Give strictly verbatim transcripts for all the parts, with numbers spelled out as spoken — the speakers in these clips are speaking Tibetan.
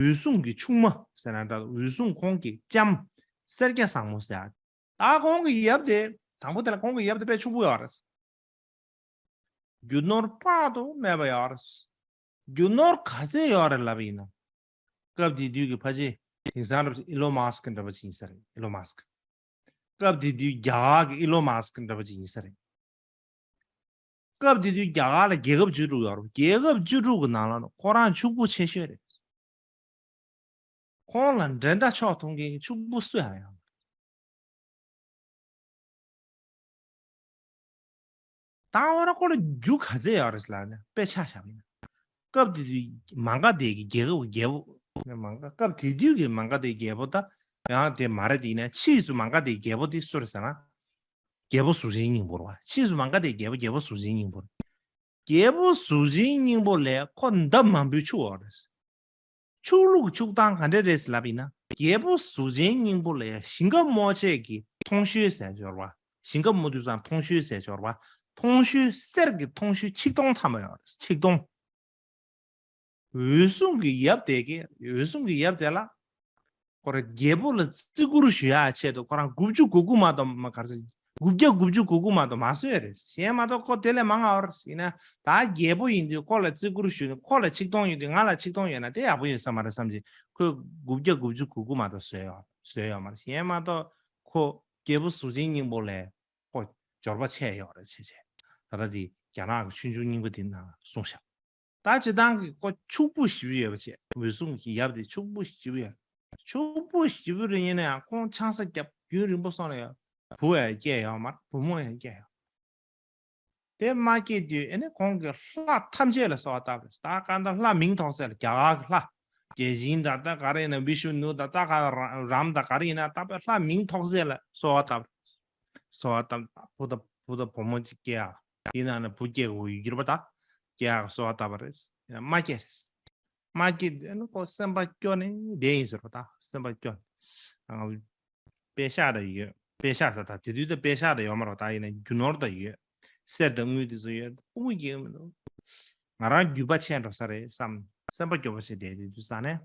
འོད་སྲུང་གི་ཆུང་མ་ཟེར་ན་འདྲ། འོད་སྲུང་ཁོང་གི་ལྕམ་སེར་སྐྱ་བཟང་མོ་ཟེར། ད་ཁོང་གི་ཡབ་དེ་དང་པོ་དེ་ལ་ཁོང་གི་ཡབ་དེ་དཔེ་ཕྱུག་པོ་ཡོད་རེད། རྒྱུ་ནོར་དཔག་ཏུ་མེད་པ་ཡོད་རེད། རྒྱུ་ནོར་ག་ཚད་ཡོད་རེད་ལབ་ཡིན་ན། སྐབས་དེ་དུས་ཀྱི་ཕ་ཆེ་དེང་སང་འདྲ་པོ་ཅིག་ཨི་ལོན་མཱ་སི་ཀི་འདྲ་པོ་ཅིག་ཡིན་ས་རེད། ཨི་ལོན་མཱ་སི་ཀི། སྐབས་དེ་དུས་རྒྱ་གར་གྱི་ཨི་ལོན་མཱ་སི་ཀི་འདྲ་པོ་ཅིག་ཡིན་ས་རེད། སྐབས་དེ་དུས་རྒྱ་གར་ལ་རྒྱལ་ཁབ་བཅུ་དྲུག་ཡོད་རེད། རྒྱལ་ཁབ་བཅུ་དྲུག་གི་ནང་ལ་ཁོ་རང་ཕྱུག་པོ་ཆེ་ཤོས་རེད། ཁོང་ལ་འགྲན་ཟླ་ཕྱོགས་མཐོང་མཁན་གྱི་ཕྱུག་པོ་སུ་ཡང་ཡོད་མ་རེད། ད་འོ་ན་ཁོ་ལ་རྒྱུ་ག་ཚད་ཡོད་རེད་ལབ་ན། དཔེ་ཆ་བཞག་པ་ཡིན་ན། སྐབས་དེ་དུས་མ་ག་དྷའི་གི་རྒྱལ་ཁབ་རྒྱལ་པོ། མ་ག་སྐབས་དེ་དུས་ཀྱི་མ་ག་དྷའི་རྒྱལ་པོ་ད་ཡང་དེ་མ་རེད། དེ་ཡིན་ན་ཕྱིས་སུ་མ་ག་དྷའི་རྒྱལ་པོ་དེ་སུ་རེད་ཟེར་ན། རྒྱལ་པོ་གཟུགས་ཅན་སྙིང་པོ་རེད་བ། ཕྱིས་སུ་མ་ག་དྷའི་རྒྱལ་པོ་རྒྱལ་པོ་གཟུགས་ཅན་སྙིང་པོ་རེད། རྒྱལ་པོ་གཟུགས་ཅན་སྙིང་པོ་ལས་ཁོ་འདབ་མང་པོའི་ཕྱུག་ཡོད་རེད། ཕྱུག་ལུག་ཕྱུག་སྟངས་ག་འདྲ་རེད་ལབ་ཡིན་ན། རྒྱལ་པོ་གཟུགས་ཅན་སྙིང་པོ་ལ་ཡང་ཞིང་ཁ་རྨོ་ཆས་ཀྱི་ཐོང་གཤོལ་ཟེར་འབྱོར་བ། ཞིང་ཁ་རྨོ་དུས་སང་ཐོང་གཤོལ་ཟེར་འབྱོར་བ། ཐོང་གཤོལ་གསེར་གྱི་ཐོང་གཤོལ་ཆིག་སྟོང་ཐམ་པ་ཡོད་རེད། ཆིག་སྟོང་། འོད་སྲུང་གི་ཡབ་དེ་གི་འོད་སྲུང་གི་ཡབ་དེ་ལ། ཁོ་རང་རྒྱལ་པོ་ལ་བརྩི་བཀུར་ཞུ་ཡག་ཆེད་དུ་ཁོ་རང་དགུ་བཅུ་གོ་དགུ་མ་གཏོགས་མ་གར་ས། དགུ་བརྒྱ་དགུ་བཅུ་གོ་དགུ་མ་གཏོགས་མ་གསོས་རེད། གཞན་མ་གཏོགས་ཁོ་དེ་ལས་མང་ང་བར་ཡིན་ན། ད་རྒྱལ་པོ་ཡིན་དུས་ཁོ་ལ་བརྩི་བཀུར་ཞུ་ནས་ཁོ་ལ་ཆིག་སྟོང་ཡོད་དུས་ང་ལ་ཆིག་སྟོང་ཡོད་ན་དེ་ཡག་པོ་ཡོད་ས་མ་རེད་བསམ་གྱི། ཁོས་དགུ་བརྒྱ་དགུ་བཅུ་གོ་དགུ་མ་གཏོགས་བཟོས་ཡོད་བཟོས་ཡོད་མ་རེད། གཞན་མ་གཏོགས་ཁོ་རྒྱལ་པོ་གཟུགས་ཅན་སྙིང་པོ་ལས་ཁོ་འབྱོར་པ་ཆེ་ཡོད་རེད་ཆེ་ཆེ། ད་ལྟ་དེ་རྒྱ་ནག་གི་ཆོས་འབྱུང་རྙིང་པ་དེ་ནང་གསུངས་ཤག་ད་སྤྱིར་བཏང་གི་ཁོ་ཕྱུག་པོ་ཞེ་པོ་ཡོད་པ་བྱས། འོད་སྲུང་གི་ཡབ་དེ་ཕྱུག་པོ་ཞེ་པོ་ཡོད། ཕྱུག་པོ་ཞེ་པོ་རེད། ཡིན་ན་ཡང་ཁོང་ཆང་ས་བརྒྱབ་རྒྱུན་རིང་པོ་སོང་ན་ཡང་བུ་ཡང་སྐྱེས་ཡོད་མ་རེད། བུ་མོ་ཡང་སྐྱེས་ཡོད། དེ་མ་སྐྱེས་དུས་ཨེ་ནི་ཁོང་གི་ལྷ་ཐམས་ཅད་ལ་གསོལ་བ་བཏབ་རེད། ད་གང་ལྟར་ལྷ་མིང་ཐོགས་ཚད་ལ་རྒྱ་གར་གྱི་ལྷ། རྒྱལ་བཞིན་དང་ད་ག་རེ་ཡིན་ན་བི་ཤུ་ནུ་དང་ད་ག་ར་རམ་དང་ག་རེ་ཡིན་ན་ད་དཔེ་ལྷ་མིང་ཐོགས་ཚད་ལ་གསོལ་བ་བཏབ་རེད། གསོལ་བ་བཏབ། བུ་དང་བུ་དང་བུ་མོ་གཅིག་སྐྱེ་ཡ། དེ་ནང་ནས་བུ་སྐྱེ་དགོས་ཡོད་རྒྱུ་རེད་པ། ད་སྐྱེ་ཡག་གསོལ་བ་བཏབ་པ་རེད། མ་སྐྱེས་རེད། མ་སྐྱེས་དེ་ནི་ཁོ་སེམས་པ་སྐྱོ་ནས་བསྡད་ཡིན་ཟེར་བ། ད་སེམས་པ་སྐྱོ་ནས། ཨ། དཔེ་ཤག་ད་ཡོད། དཔེ་ཤག་ཟེར་ད་དེ་དུས་ད་དཔེ་ཤག་ད་ཡོད་མ་རེད། ད་ཡིན་ན་རྒྱུ་ནོར་ད་ཡོད། གསེར་དང་དངུལ་དེ་ཚོ་ཡོད། ཕྲུ་གུ་སྐྱེ་གི་མི་འདུག་ང་རང་རྒྱུས་པ་ཆེ་འགྲོ་ས་རེད་བསམ། སེམས་པ་སྐྱོ་པོ་བྱས་བསྡད་དེ་དུས་ས་ནས།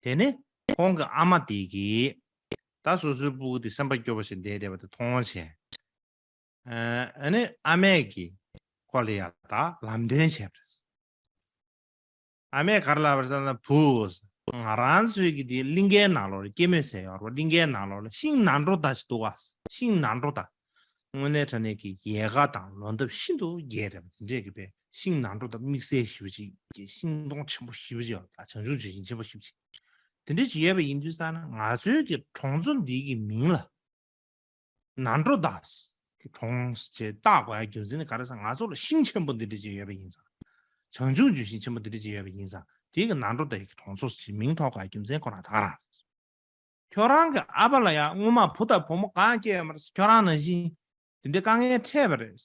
དེ་ནས་ཁོང་གི་ཨ་མ་དེ་གིས་ད་སོ་སོའི་སྤུ་གུ་དེ་སེམས་པ་སྐྱོ་པོ་ཞིག་བསྡད་བསྡད་པ་དེ་མཐོང་བྱས། ཨ་ནི་ཨ་མས་ཀྱིས་ཁོ་ལ་ཡ་ད་ལམ་སྟོན་བྱས་པ་རེད། ཨ་མས་ག་རེ་ལབ་པ་རེད་ཟེར་ན། བུ། ང་རང་ཚོའི་གི་དེ་གླིང་གའི་ནང་ལོགས་ལ་སྐྱེད་མོས་ཚལ་ཡོད་རེད་པ། གླིང་གའི་ནང་ལོགས་ལ་ཤིང་ནག་འགྲོ་དང་ཞིག་འདུག་ག་ཤིང་ནག་འགྲོ་དང་། དངོས་གནས་དྲང་གནས་ཀྱི་ཡལ་ག་དང་ལོ་འདབ་ཤིན་ཏུ་རྒྱས་རེད་པ། དེ་འདྲས་ཀྱི་པའི་ཤིང་ནག་འགྲོ་དང་དམིགས་བསལ་ཞེ་པོ་ཅིག་གི་ཤིང་སྡོང་ཆེན་པོ་ཞེ་པོ་ཅིག་ཡོད་རེད། ད་བྱང་ཆུབ་ལྗོན་ཤིང་ཆེན་པོ་ཞེ་པོ་ཅིག་དེ་འདྲས་ཅིག་ཡོད་པ་ཡིན་དུས་ས་ན། ང་ཚོའི་གི་གྲོང་ཚོ་འདི་གི་མིང་ལ་ནག་འགྲོ་དང་གི་གྲོང་ཞེས་བཏགས་དགོས་ཡ་རྒྱུ་མཚན་ནི་ག་རེ་ཟེར། ང་ཚོ་ལ་ཤིང་ཆེན་པོ་འདི་འདྲས་ཅིག་ཡོད་པ་ཡིན་ཙང་། བྱང་ཆུབ་ལྗོན་ཤིང་ཆེན་པོ་འདི་འདྲས་ཅིག་ཡོད་པ་ཡིན་ཙང་། དེ་གི་ནག་འགྲོ་དང་གི་གྲོང་ཚོ་ཞེས་མིང་ཐོགས་དགོས་ཡ་རྒྱུ་མཚན་ཁོ་རང་ད་ག་རང་རེད། ཁྱོད་རང་གི་ཨ་ཕ་ལ་ཡང་སྔོན་མ་བུ་དང་བུ་མོ་གང་སྐྱེས་ཡོད་མ་རེད། ཁྱོད་རང་ནང་བཞིན་དེ་འདྲའི་དཀའ་ངལ་འཕྲད་པ་རེད།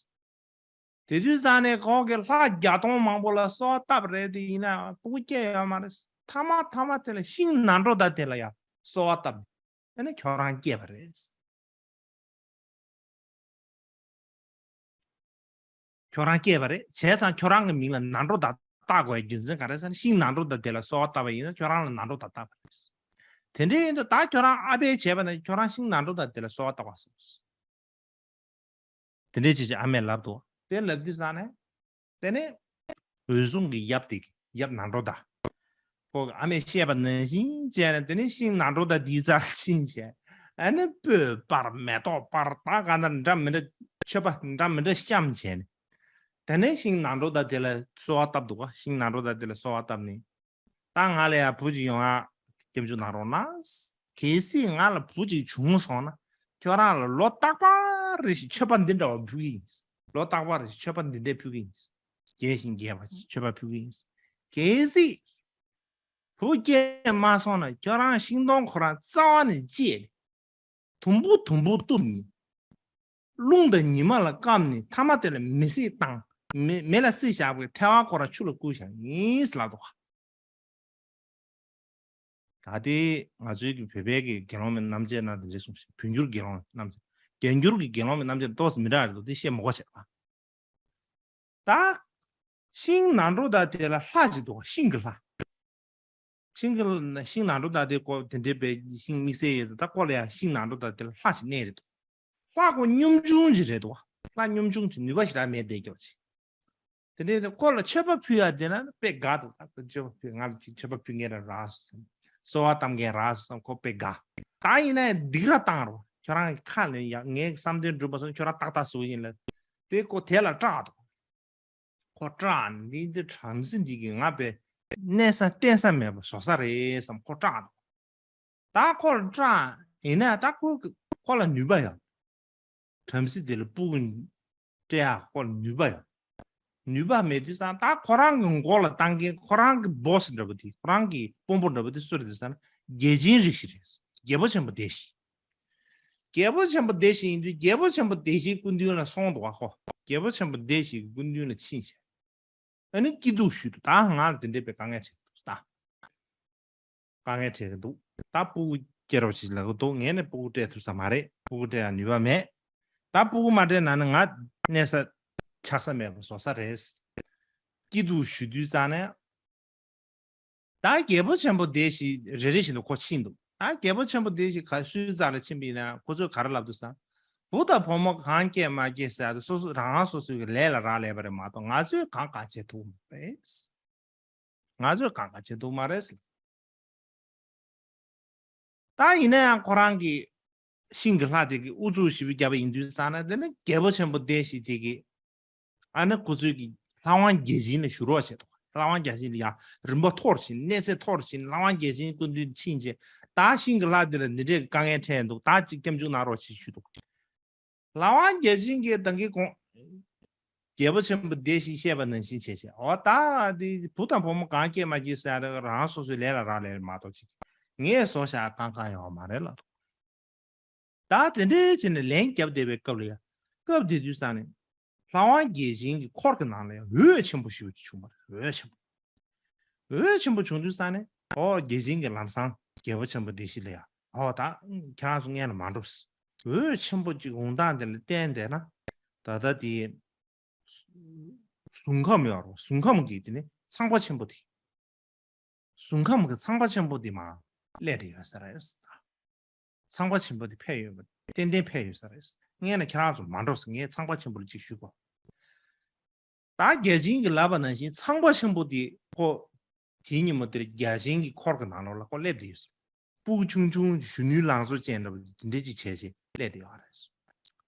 དེ་དུས་ས་ནས་ཁོང་གིས་ལྷ་བརྒྱ་སྟོང་མང་པོ་ལ་གསོལ་བ་བཏབ་པ་རེད། དེ་ཡིན་ན་ཕྲུ་གུ་སྐྱེས་ཡོད་མ་རེད། མཐའ་མ་མཐའ་མ་དེ་ལ་ཤིང་ནག་འགྲོ་དང་དེ་ལ་ཡང་གསོལ་བ་བཏབ་ནས་ཨ་ནི་ཁྱོད་རང་སྐྱེས་པ་རེད། ཁྱོད་རང་སྐྱེས་པ་རེད། བྱས་ཙང་ཁྱོད་རང་གི་མིང་ལ་ནག་འགྲོ་དང་བཏགས་དགོས་རྒྱུ་མཚན་ག་རེ་ཟེར་ན། ཤིང་ནག་འགྲོ་དང་དེ་ལ་གསོལ་བ་བཏབ་པ་ཡིན་ན་ཁྱོད་རང་ལ་ནག་འགྲོ་དང་བཏགས་པ་རེད། དེ་འདྲ་ཡིན་དུས་ད་ཁྱོད་རང་ཨ་ཕས་བྱས་པ་ན་ཁྱོད་རང་ཤིང་ནག་འགྲོ་དང་དེ་ལ་གསོལ་བ་བཏབ་པ་སོང་། དེ་འདྲའི་ཅིག་ཅིག་ཨ་མས་ལབ་འདུག་དེ་ལབ་དུས་ས་ནས། དེ་ནས་འོད་སྲུང་གི་ཡབ་དེ་གི་ཡབ་ནག་འགྲོ་དང་། ཁོ་གི་ཨ་མས་བཤད་པ་ནང་བཞིན་བྱས་ནས། དེ་ནས་ཤིང་ནག་འགྲོ་དང་དེའི་རྩར་ཕྱིན་བྱས། ཨ་ནི་སྤོས་སྤར་མེ་ཏོག་སྤར་ད་ག་ན་འདྲ་མི་འདྲ་མཆོད་པ་འདྲ་མི་འདྲ་བཤམས་བྱས་ནས། དེ་ནས་ཤིང་ནག་འགྲོ་དང་དེ་ལ་གསོལ་བ་བཏབ་འདུག་ག་ཤིང་ནག་འགྲོ་དང་དེ་ལ་གསོལ་བ་བཏབ་ནས། ད་ང་ལ་ཡང་བུ་གཅིག་ཡོང་ཡ་སྐྱབས་འཇུག་གནང་རོགས་གནང་། གལ་སྲིད་ང་ལ་བུ་གཅིག་བྱུང་སོང་ན། ཁྱོད་རང་ལ་ལོ་རྟག་པར་རེ་བཞིན་མཆོད་པ་འདི་འདྲ་བ་ཕུལ་གྱི་ཡིན། ལོ་རྟག་པར་རེ་བཞིན་མཆོད་པ་འདི་འདྲ་ཕུལ་གྱི་ཡིན། རྒྱས་ཤིང་རྒྱས་པ་མཆོད་པ་ཕུལ་གྱི་ཡིན། གལ་སྲིད་བུ་སྐྱེས་མ་སོང་ན། ཁྱོད་རང་ཤིང་སྡོང་ཁོ་རང་རྩ་བ་ནས་བཅད་ནས། དུམ་བུ་དུམ་བུ་གཏུབ་ནས། རླུང་དང་ཉི་མ་ལ་བསྐམས་ནས། མཐའ་མ་དེ་ལ་མེ་བསྲེགས་བཏང་། མེ་མེ་ལ་བསྲེགས་བཞག་པའི་ཐལ་བ་ཁོ་རང་ཆུ་ལ་བསྐུར་བཞག་ཡིན་ཟེར་ལབ་འདུག་ག་ད་དེ་ང་ཚོའི་གི་བོད་པའི་གི་དགེ་སློང་མའི་རྣམ་འབྱེད་ནང་དེ་འདྲས་གསུངས་ཤིང་། བོད་འགྱུར་དགེ་སློང་མའི་རྣམ་འབྱེད། རྒྱ་འགྱུར་གི་དགེ་སློང་མའི་རྣམ་འབྱེད་ཏོག་ཙམ་མི་འདྲ་རེད་འདུག་དེ་བཤད་མི་དགོས་བྱས་པ། ད་ཤིང་ནག་འགྲོ་དང་དེ་ལ་ལྷ་ཅིག་འདུག་ག་ཤིང་གི་ལྷ། ཤིང་གི་ཤིང་ནག་འགྲོ་དང་དེ་ཀོ་དེ་འདྲའི་པའི་ཤིང་དམིགས་བསལ་ཡོད་དེ། ད་ཀོ་ལ་ཡང་ཤིང་ནག་འགྲོ་དང་དེ་ལ་ལྷ་ཞིག་གནས་རེད་འདུག་ལྷ་ཀོ་གཉོམ་ཆུང་ཅིག་རེད་འདུག་ལྷ་གཉོམ་ཆུང་ཅིག་ནུས་པ་ཞིག་རག་མེད་བསྡད་ཀྱོག་ཅིག་དེ་འདྲའི་ཀོ་ལ་མཆོད་པ་ཕུལ་ཡ་དེ་ན་དཔེ་དགའ་འདུག་ད་མཆོད་པ་ཕུལ། ང་ལ་ཅིག་མཆོད་པ་ཕུལ་མཁན་ར་རག་སོང་བསམ། གསོལ་བ་བཏབ་མཁན་རག་སོང་བསམ། ཁོ་དཔེ་དགའ། ད་ཡིན་ན་ཡང་སྡིགས་ར་བཏང་རོགས། ཁྱོད་རང་གི་ཁ་ནས་ཡ་ངའི་བསམ་དོན་འགྲུབ་པ་སོང་། ཁྱོད་རང་ཏག་ཏག་བཟོ་ཡིན་ལ། དེ་ཀོ་དེ་ལ་སྐྲག་འདུག་ཁོ་སྐྲག་འདི་འདི་བྲམ་ཟེ་འདི་གིས་ང་དཔེ་གནས་ས་བརྟེན་ས་མེད་པ་བཟོ་ས་རེད་བསམ། ཁོ་སྐྲག་འདུག་ད་ཁོ་སྐྲག་ཡིན་ན་ད་ཁོ་ཁོ་ལ་ནུས་པ་ཡོད། བྲམ་ཟེ་དེ་ལ་སྤུ་གུ་སྤྲད་ཡག་ཁོ་ལ་ནུས་པ་ཡོད། ནུས་པ་མེད་དུས་ཙང་ད་ཁོ་རང་གི་མགོ་ལ་བཏང་མཁན་ཁོ་རང་གི་སྦོ་སི་འདྲ་པོ་དེ། ཁོ་རང་གི་དཔོན་པོ་འདྲ་པོ་དེ་སུ་རེད་ཟེར་ན་རྒྱལ་ཆེན་རིགས་ཤིག་རེད། རྒྱལ་པོ་ཆེན་པོ་སྡེ་བཞི། རྒྱལ་པོ་ཆེན་པོ་སྡེ་བཞི་ཡིན་དུས་རྒྱལ་པོ་ཆེན་པོ་སྡེ་བཞིའི་སྐུ་མདུན་ལ་སོང་འདུག་ག་ཁོ། རྒྱལ་པོ་ཆེན་པོ་སྡེ་བཞིའི་སྐུ་མདུན་ལ་ཕྱིན་བྱས། ཨ་ནི་སྐྱིད་སྡུག་ཞུས་འདུག་ད་ང་ལ་དེ་འདྲའི་པའི་དཀའ་ངལ་འཕྲད་འདུག་ད། དཀའ་ངལ་འཕྲད་ཀྱི་འདུག་ད་སྤུ་གུ་སྐྱེ་རོགས་བྱེད་ལབ་ཀྱི་འདུག་ངས་ནི་སྤུ་གུ་སྤྲད་ཐུབ་ས་མ་རེད། སྤུ་གུ་སྤྲད་ཡང་ནུས་པ་མེད། ད་སྤུ་གུ་མ་སྤྲད་ན་ནི་ང་གནས་ས་ཆགས་ས་མེད་པ་བཟོ་ས་རེད། སྐྱིད་སྡུག་ཞུ་དུས་ཙང་ནས། ད་རྒྱལ་པོ་ཆེན་པོ་སྡེ་བཞི་རེ་རེ་བཞིན་དུ་ཁོ་ཕྱིན་འདུག་ད་རྒྱལ་པོ་ཆེན་པོ་སྡེ་བཞི་ག་སུའི་རྩ་ལ་ཕྱིན་པ་ཡིན་ན་ཁོ་ཚོས་ག་རེ་ལབ་འདུག་ཟེར་ན། བུ་དང་བུ་མོ་གང་སྐྱེས་མ་སྐྱེས་ཟེར་ཡ་དེ་སོ་སོ་རང་རང་སོ་སོའི་གི་ལས་ལ་རག་ལས་པ་རེད་མ་གཏོགས་ང་ཚོས་གང་ག་བྱེད་ཐུབ་མ་རེད། ང་ཚོས་གང་ག་བྱེད་ཐུབ་མ་རེད། ད་ཡིན་ན་ཡང་ཁོ་རང་གི་ཤིང་གི་ལྷ་དེ་གི་ཨུ་ཚུགས་ཞེ་པོ་བརྒྱབ་པ་ཡིན་དུས་ཙང་ན། དེ་ནི་རྒྱལ་པོ་ཆེན་པོ་སྡེ་བཞི་དེ་གི་ཨ་ནི་ཁོ་ཚོའི་གི་ལྷ་དབང་རྒྱལ་ཆེན་ལ་ཞུ་རོགས་བྱེད་དོ། ལྷ་དབང་རྒྱལ་ཆེན་ལ་ཡང་རིམ་པ་འཐོར་ཕྱིན། གནས་ཚད་འཐོར་ཕྱིན། ལྷ་དབང་རྒྱལ་ཆེན་སྐུ་མདུན་ཕྱིན་བྱས། ད་ཤིང་གི་ལྷ་འདི་ལ་འདི་འདྲའི་དཀའ་ངལ་འཕྲད་འདུག་ད་ཅིག་སྐྱབས་འཇུག་གནང་རོགས་ཞེས་ཞུས་འདུག་ལྷ་དབང་རྒྱལ་ཆེན་གྱིས་ད་གིན་གོང་རྒྱལ་པོ་ཆེན་པོ་སྡེ་བཞིས་བཤད་པ་ནང་བཞིན་བྱས་བྱས། འོ་ད་འདི་བུ་དང་བུ་མོ་གང་སྐྱེས་མ་སྐྱེས་ཟེར་ཡ་ད་རང་སོ་སོའི་ལས་ལ་རག་ལས་མ་གཏོགས་ཅིག་ངས་བཟོ་བཞག་གང་གང་ཡོད་མ་རེད་ལབ། ད་དེ་འདྲའི་བྱས་ནས་ལན་བརྒྱབ་བསྡད་པའི་སྐབས་ལ་ཡ། སྐབས་དེ་དུས་ཙང་ནས་ལྷ་དབང་རྒྱལ་ཆེན་གྱི་འཁོར་གྱི་ནང་ལ་ཡ་འོད་ཆེན་པོ་ཞིག་བྱུང་བ་རེད། འོད་ཆེན་པོ། འོད་ཆེན་པོ་བྱུང་དུས་ཙང་ནས་ཨོ་རྒྱལ་ཆེན་གྱིས་ལམ་སང་རྒྱལ་པོ་ཆེན་པོ་སྡེ་བཞི་ལ་ཡ། ཨོ་ད་ཁྱེད་རང་ཚོ་སྔན་ལ་མ་འགྲོ། འོད་ཆེན་པོ་གཅིག་འོང་སྟངས་དེ་ལ་བརྟེན་བསྡད་ན། ད་ལྟ་དེ་གཟུགས་ཁམས་ཡོད་རེད། གཟུགས་ཁམས་ཀྱི་དེ་ནི་ཚངས་པ་ཆེན་པོ་དེ། གཟུགས་ཁམས་ཀྱི་ཚངས་པ་ཆེན་པོ་དེ་མར་སླེབས་བསྡད་ཡོད་ས་རེད། ཚངས་པ་ཆེན་པོ་དེ་ཕེབས་ཡོད་པ་ཏན་ཏན་ཕེབས་ཡོད་ས་རེད། སྔན་ལ་ཁྱེད་རང་ཚོ་མ་འགྲོ་ཟེར། ངས་ཚངས་པ་ཆེན་པོ་ལ་ཅིག་ཞུ་དགོས། ད་རྒྱལ་ཆེན་གྱིས་ལབ་པ་ནང་བཞིན་ཚངས་པ་ཆེན་པོ་དེ་ཁོ་དེའི་ཉིན་མོ་དེར་རྒྱལ་ཆེན་གྱི་འཁོར་གྱི་ནང་ལོགས་ལ་ཁོ་སླེབས་བསྡད་ཡོད་ས་རེད། སྤུ་གུ་ཆུང་ཆུང་གཞོན་ནུའི་ལང་ཚོ་ཅན་འདྲ་པོ་དེ་འདྲ་ཅིག་བྱས་བྱས་སླེབས་བསྡད་ཡོད་རེད།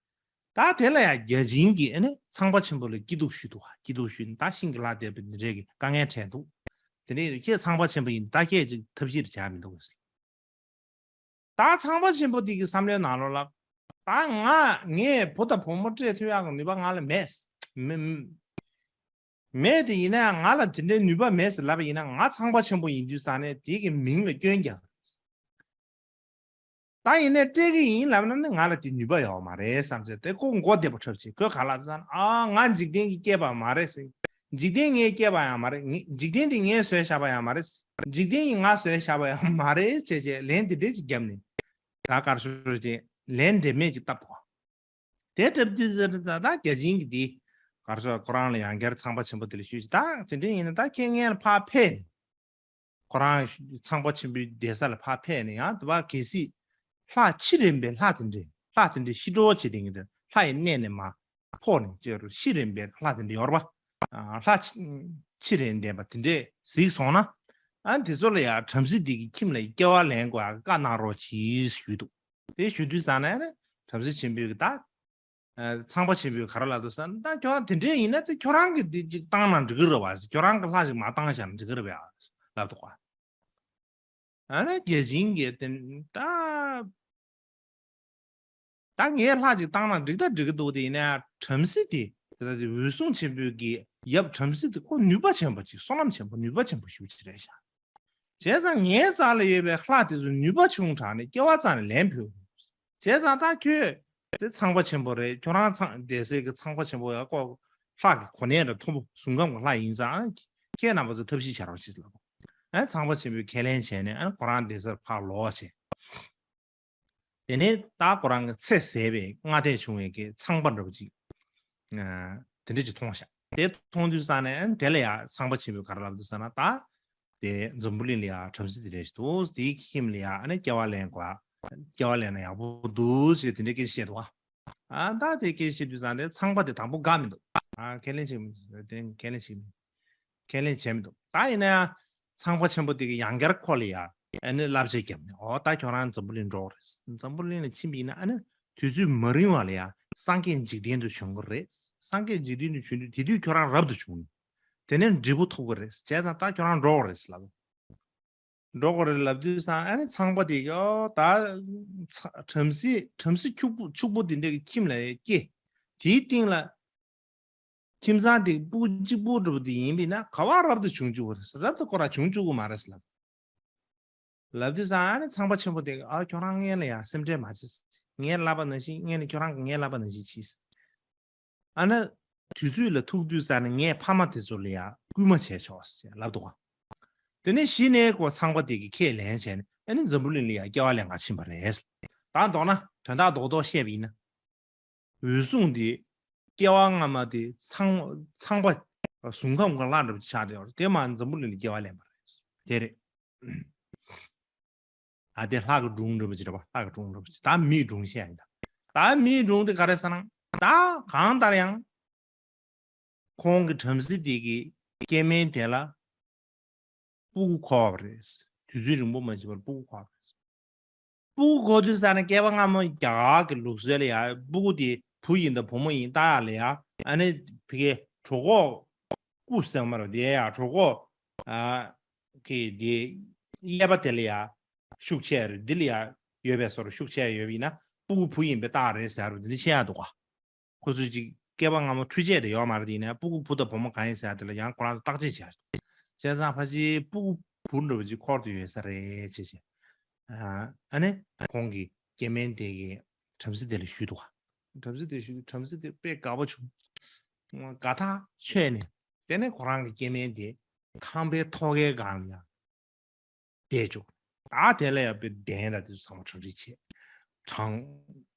ད་དེ་ལ་ཡང་རྒྱལ་ཆེན་གྱིས་ཨ་ནི་ཚངས་པ་ཆེན་པོ་ལ་སྐྱིད་སྡུག་ཞུས་འདུག་སྐྱིད་སྡུག་ཞུས་ནས་ད་ཤིང་གི་ལྷ་དེ་འདི་འདྲའི་གི་དཀའ་ངལ་འཕྲད་འདུག་དེ་ནས་ཁྱེད་ཚངས་པ་ཆེན་པོ་ཡིན། ད་ཁྱེད་ཅིག་ཐབས་ཤེས་རེ་བྱ་མི་འདུག་ཟེར། ད་ཚངས་པ་ཆེན་པོ་དེ་གི་བསམ་བློའི་ནང་ལོགས་ལ། ད་ང་ངས་བུ་དང་བུ་མོ་སྤྲད་ཐུབ་ཡག་གི་ནུས་པ་ང་ལ་མེད། མེད། མེད་དེ་ཡིན་ན་ཡང་ང་ལ་དེ་འདྲའི་ནུས་པ་མེད་ཟེར་ལབ་པ་ཡིན་ན་ང་ཚངས་པ་ཆེན་པོ་ཡིན་དུས་ཙང་ནས་དེ་གི་མིང་ལ་སྐྱོན་རྒྱག་ད་ཡིན་ནའི་སྤྲད་ཀྱི་ཡིན་ལབ་ན་ནི་ང་ལ་དེ་ནུས་པ་ཡོད་མ་རེད་བསམ་ཚེ། དེ་ཁོ་མགོ་བདེ་པོ་འཁྲབ་བྱེད། ཁོས་ག་ལ་ཟེར་ན། ཨ་ང་འཇིག་རྟེན་གྱིས་སྐྱེས་པ་མ་རེད་ཟེར། འཇིག་རྟེན་ངས་སྐྱེས་པ་ཡང་མ་རེད། ངས་འཇིག་རྟེན་དེ་ངས་བཟོས་བཞག་པ་ཡང་མ་རེད། འཇིག་རྟེན་གྱིས་ང་བཟོས་བཞག་པ་ཡང་མ་རེད་བྱས་བྱས་ལན་དེ་འདྲས་ཅིག་བརྒྱབ་ནས། ད་གར་ཤོར་བྱས་ལན་འབྲེལ་མེད་ཅིག་བཏབ་ཐོག་དེ་འཁྲབ་དུས་ཟེར་ད་ད་རྒྱལ་ཆེན་གྱི་དེ་གར་ཤོར་ཁོ་རང་ལ་ཡང་བསྐྱར་ཚངས་པ་ཆེན་པོ་དེ་ལ་ཞུས་ཤིག་ད་དེ་འདྲས་ཡིན་ན་ད་ཁྱེད་སྔན་ལ་ཕར་ཕེབས་ནས། ཁོ་རང་ཚངས་པ་ཆེན་པོའི་གདན་ས་ལ་ཕར་ཕེབས་ནས་ཡང་དེ་བ་གལ་སྲིད་ལྷ་ཕྱི་རིམ་པའི་ལྷ་དེ་འདྲས་ལྷ་དེ་འདྲས་ཤི་འགྲོ་བྱེད་དེ་ངེས་དེ་ལྷ་ཡི་གནས་ནས་མར་ཕོག་ནས་ཅེ་རུ་ཕྱི་རིམ་པའི་ལྷ་དེ་འདྲས་ཡོད་རེད་པ། ལྷ་ཕྱི་རིམ་ལྡན་པ་དེ་འདྲས་གཟིགས་སོང་ན། ཨ་དེ་ཚོ་ལ་ཡང་བྲམ་ཟེ་འདི་གི་ཁྱིམ་ལ་སྐྱེ་བ་ལེན་དགོས་ཡག་བཀའ་གནང་རོགས་གྱིས་ཞུས་འདུག་དེ་ཞུ་དུས་ཙང་ནས་བྲམ་ཟེ་ཆེན་པོས་ཀྱི་ད། ཚངས་པ་ཆེན་པོས་ག་རེ་ལབ་འདུག་ཟེར་ན། ད་ཁྱོད་རང་དེ་འདྲས་ཡིན་ན་དེ་ཁྱོད་རང་གིས་དེ་ཅིག་བཏང་ན་འགྲིག་གི་རེད་བ། ཁྱོད་རང་གིས་ལྷ་ཞིག་མ་བཏང་བཞག་ན་འགྲིག་གི་རེད་བ་ལབ་འདུག་ག་ཨ་ནི་རྒྱལ་ཆེན་གྱིས་དེ་ད་ད་ངས་ལྷ་ཅིག་བཏང་ན་འགྲིག་ད་འགྲིག་གི་འདུག་དེ་ཡིན་ན་བྲམ་ཟེ་དེ་དེ་ད་དེ་འོད་སྲུང་ཆེན་པོའི་གི་ཡབ་བྲམ་ཟེ་དེ་ཁོ་ནུས་པ་ཆེན་པོ་ཅིག་བསོད་ནམས་ཆེན་པོ་ནུས་པ་ཆེན་པོ་ཞེ་པོ་ཅིག་རེད་ཤག་བྱས་ཙང་ངའི་རྩ་ལ་ཡོད་པའི་ལྷ་དེ་ཚོ་ནུས་པ་ཆུང་དྲགས་ནས་སྐྱེ་བ་རྩ་ནས་ལེན་ཕོད། བྱས་ཙང་ད་ཁྱོད་དེ་ཚངས་པ་ཆེན་པོ་རེད། ཁྱོད་རང་ཚངས་སྡེ་སྲིད་ཀྱི་ཚངས་པ་ཆེན་པོ་ཡ་ཀོ་ལྷ་གི་གོ་གནས་ར་མཐོན་པོ་གཟུགས་ཁམས་ཀྱི་ལྷ་ཡིན་ཙང་ཁྱེད་རྣམ་པ་ཚོ་ཐབས་ཤེས་བྱ་རོགས་ཞེས་ལབ། ཨ་ཚངས་པ་ཆེན་པོས་ཁས་ལེན་བྱས་ནས་ཨ་ཁོ་རང་སྡེ་སར་ཕར་ལོག་བྱས། དེ་ནས་ད་ཁོ་རང་གི་ཚེ་ཟད་པའི་སྔ་ལྟས་བྱུང་བའི་གི་ཚངས་པ་འདྲ་པོ་ཅིག་ཨ་དེ་འདྲ་ཅིག་མཐོང་ཤག་དེ་མཐོང་དུས་ཙང་ནས་དེ་ལ་ཡང་ཚངས་པ་ཆེན་པོས་ག་རེ་ལབ་འདུག་ཟེར་ན། ད་ དེ་འཛམ་བུ་གླིང་ལ་ཡ་བྲམ་ཟེ་དེ་འདྲ་ཞིག་འདུག་དེའི་ཁྱིམ་ལ་ཡ་ཨ་ནི་སྐྱེ་བ་ལེན་དགོས། སྐྱེ་བ་ལེན་ན་ཡག་པོ་འདུག་ཞེས་དེ་འདྲའི་སྐད་ཆ་བཤད་འདུག་ཨ་ད་དེ་སྐད་ཆ་བཤད་དུས་ཙང་དེ་ཚངས་པ་དེ་དང་པོ་དགའ་མི་འདུག་ཨ་ཁས་ལེན་བྱེད་མི་འདུག་དེ་ཁས་ལེན་བྱེད་མི་ཁས་ལེན་བྱས་མི་འདུག་ད་ཡིན་ན་ཡང་ཚངས་པ་ཆེན་པོ་དེ་གི་ཡང་བསྐྱར་ཁོ་ལ་ཡ་ཨ་ནི་བསླབ་བྱ་བརྒྱབ་ནས། འོ་ད་ཁྱོད་རང་འཛམ་བུ་གླིང་འགྲོ་གི་རེད། འཛམ་བུ་གླིང་ལ་ཕྱིན་པ་ཡིན་ན་ཨ་ནི་དུས་ཚོད་མ་རིང་བ་ལ་ཡ་སངས་རྒྱས་འཇིག་རྟེན་དུ་བྱོན་གི་རེད། སངས་རྒྱས་འཇིག་རྟེན་དུ་བྱོན་དུས་དེ་དུས་ཁྱོད་རང་རབ་ཏུ་བྱུང་། དེ་ནས་འབྲས་བུ་ཐོབ་གི་རེད། བྱས་ཙང་ད་ཁྱོད་རང་འགྲོ་གི་རེད་ལབ། འགྲོ་གི་རེད་ལབ་དུས་ཙང་ཨ་ནི་ཚངས་པ་དེ་གི་ཨོ་ད་ཚ་བྲམ་ཟེ་བྲམ་ཟེ་ཕྱུག་པོ་ཕྱུག་པོ་དེ་འདྲ་གི་ཁྱིམ་ལ་སྐྱེས། དེའི་སྟེང་ལ་ཁྱིམ་ཚང་དེ་སྤུ་གུ་གཅིག་པོ་འདྲ་པོ་དེ་ཡིན་པས་ན་ག་བ་རབ་ཏུ་བྱུང་བཅུག་གི་རེད། རབ་ཏུ་ཁོ་རང་བྱུང་བཅུག་གི་མ་རེད་ལབ། ལབ་དུས་ཙང་ཨ་ནི་ཚངས་པ་ཆེན་པོ་དེ་གི་ཨ་ཁྱོད་རང་ངེད་ལ་ཡང་སེམས་ཁྲལ་མ་བྱེད། ངས་ལབ་པ་ནང་བཞིན་ངས་ནི་ཁྱོད་རང་གི་ངས་ལབ་པ་ནང་བཞིན་བྱས། ཨ་ནི་དུས་ཚོད་ལ་ཐུག་དུས་ཙང་ནས་ངས་ཕ་མ་དེ་ཚོ་ལ་ཡང་སྐུལ་མ་བྱས་ཆོག་ཟེར་ལབ་འདུག་ག་དེ་ནས་གཞི་ནས་ཁོ་ཚངས་པ་དེ་གིས་ཁས་ལེན་བྱས་ནས་ཨ་ནི་འཛམ་བུ་གླིང་ལ་ཡང་སྐྱེ་བ་ལེན་ག་ཕྱིན་པ་རེད། ད་མདོར་ན་དོན་དག་རྡོག་རྡོག་བཤད་པ་ཡིན་ན། འོད་སྲུང་དེ་སྐྱེ་བ་སྔ་མ་དེ་ཚངས་ཚངས་པ་གཟུགས་ཁམས་ཀྱི་ལྷ་འདྲ་པོ་ཆགས་བསྡད་ཡོད་རེད། དེ་མར་འཛམ་བུ་གླིང་ལ་སྐྱེ་བ་ལེན་པ་རེད། དེ་རེད། ཨ་དེ་ལྷ་གི་སྒྲུང་འདྲ་པོ་ཅིག་རེད་པ། ལྷ་གི་སྒྲུང་འདྲ་པོ་ཅིག་ད་མིའི་སྒྲུང་བཤད་ཡིན་ད། ད་མིའི་སྒྲུང་དེ་ག་རེ་ཟེར་ན། ད་གང་ལྟར་ཡང་ཁོང་གི་བྲམ་ཟེ་དེ་གི་སྐྱེ་དམན་དེ་ལ་སྤུ་གུ་འཁོར་བ་རེད། དུས་ཚོད་རིང་པོ་མ་ཕྱིན་པར་སྤུ་གུ་འཁོར་བ་རེད། སྤུ་གུ་འཁོར་དུས་ཙ་ན་སྐྱེ་བ་སྔ་མ་རྒྱ་གར་གི་ལུགས་སྲོལ་ལ་ཡ་སྤུ་གུ་དེ་བུ་ཡིན་དང་བུ་མོ་ཡིན་བལྟ་ཡག་ལ་ཡ་ཨ་ནི་ཕ་གི་གྲོད་ཁོག་སྐུ་ཟེར་མ་རེད་དེ་ཡ་གྲོད་ཁོག་ཨ་གི་དེ་གཡས་པ་དེ་ལ་ཡ་ཤུགས་ཆེ་རེད། འདི་ལ་ཡ་ཡོད་པའི་བཟོ་ཤུགས་ཆེ་ཡོད་པ་ཡིན་ན་སྤུ་གུ་བུ་ཡིན་པའི་རྟགས་རེད་ཟེར་རུ་འདི་འདྲ་བཤད་ཡག་འདུག་ག་ཁོ་ཚོས་ཅིག་སྐྱེ་བ་སྔ་མ་འཕྲུལ་ཆས་དེ་ཡོད་མ་རེད་དེ་ཡིན་ན་སྤུ་གུ་བུ་དང་བུ་མོ་གང་ཡིན་ཟེར་ཡག་དེ་ལ་ཡང་ཁོ་རང་ཚོ་བརྟག་དཔྱད་བྱས། བྱས་ཙང་ཕལ་ཆེར་སྤུ་གུ་བུ་འདྲ་བོ་ཅིག་འཁོར་དུ་ཡོད་ས་རེད་ཅེས་བྱས། ཨ་ནི་ཁོང་གིས་སྐྱེ་དམན་དེ་གི་བྲམ་ཟེ་དེ་ལ་ཞུས་འདུག་ག་བྲམ་ཟེ་དེ་ཞུས་དུས་བྲམ་ཟེ་དེ་དཔེ་དགའ་པོ་བྱུང་། དགའ་ཐག་ཆོད་ནས་དེ་ནས་ཁོ་རང་གི་སྐྱེ་དམན་དེ་ཁང་པའི་ཐོག་ཁའི་སྒང་ལ་ཡ་བསྡད་བཅུག་ད་དེ་ལ་ཡ་དཔེ་གདན་དང་དེ་ཚོ་ཚང་མ་གྲ་སྒྲིག་བྱས། གྲང་།